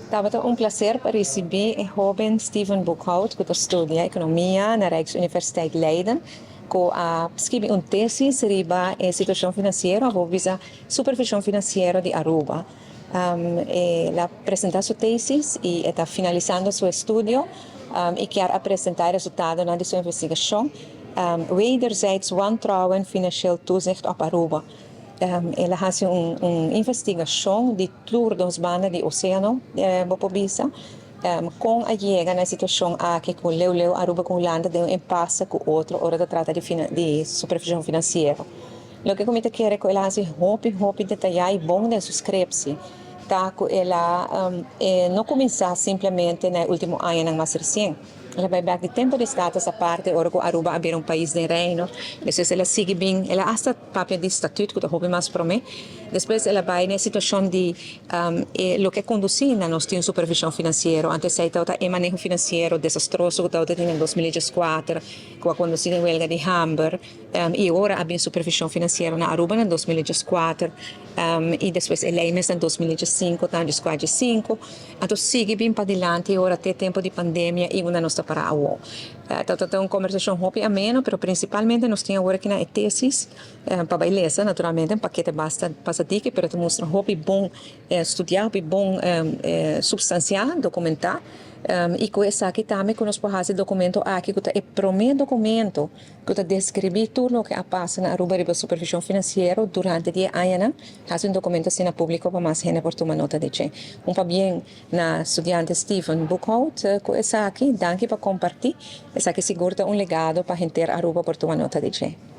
Tabata un placer pa ricibi e hoben Steven Boekhout cu ta studia economia na Rijksuniversiteit Leiden cu a scribi un tesis riba e situacion financiero of bisa supervision financiero di Aruba. El a presenta su tesis y e ta finalisando su estudio y kier a presenta e resultadonan di su investigacion Wederzijds wantrouwen financieel toezicht op Aruba. El a haci un investigacion di tur dos banda di oceano, bo por bisa, con a yega na e situacion aki cu leu leu Aruba cu Hulanda den un impasse cu otro ora ta trata di supervision financiero. Loke cu mi ta kere cu el a haci hopi hopi detaya y bon den su scriptie ta cu el a no cuminsa simplemente na e ultimo añanan mas recien. El a bai bek di tempo di Status Aparte ora cu Aruba a bira un pais den Reino. Despues el a sigui bin, el a hasta papia di Statuut cu ta hopi mas prome. Despues el a bai na e situacion di e loke a conduci na nos tin un supervision financiero. Antes esey tabata e maneho financiero desastroso cu tabata tin den 2014 cu a conduci den welga di hamber. Y ora a bin supervision financiero na Aruba na 2014 y despues e ley mes na 2015 ta 2005. Anto sigui bin padilanti ora te tempo di pandemia y unda nos ta para awo. Ta un conversacion hopi ameno pero principalmente nos tin awor aki na e tesis pa bay lesa naturalmente un pakete basta pasa diki pero ta mustra hopi bon studia, hopi bon substancia, documenta y cu esaki tambe cu nos por haci e documento aki cu ta e prome documento cu ta describi tur loke a pasa na Aruba riba supervision financiero durante di e añanan, haci un documento asina publico pa mas hende por tuma nota di dje. Un pabien na studiante Steven Boekhout cu esaki, danki pa comparti, esaki sigur ta un legado pa henter Aruba por tuma nota di dje.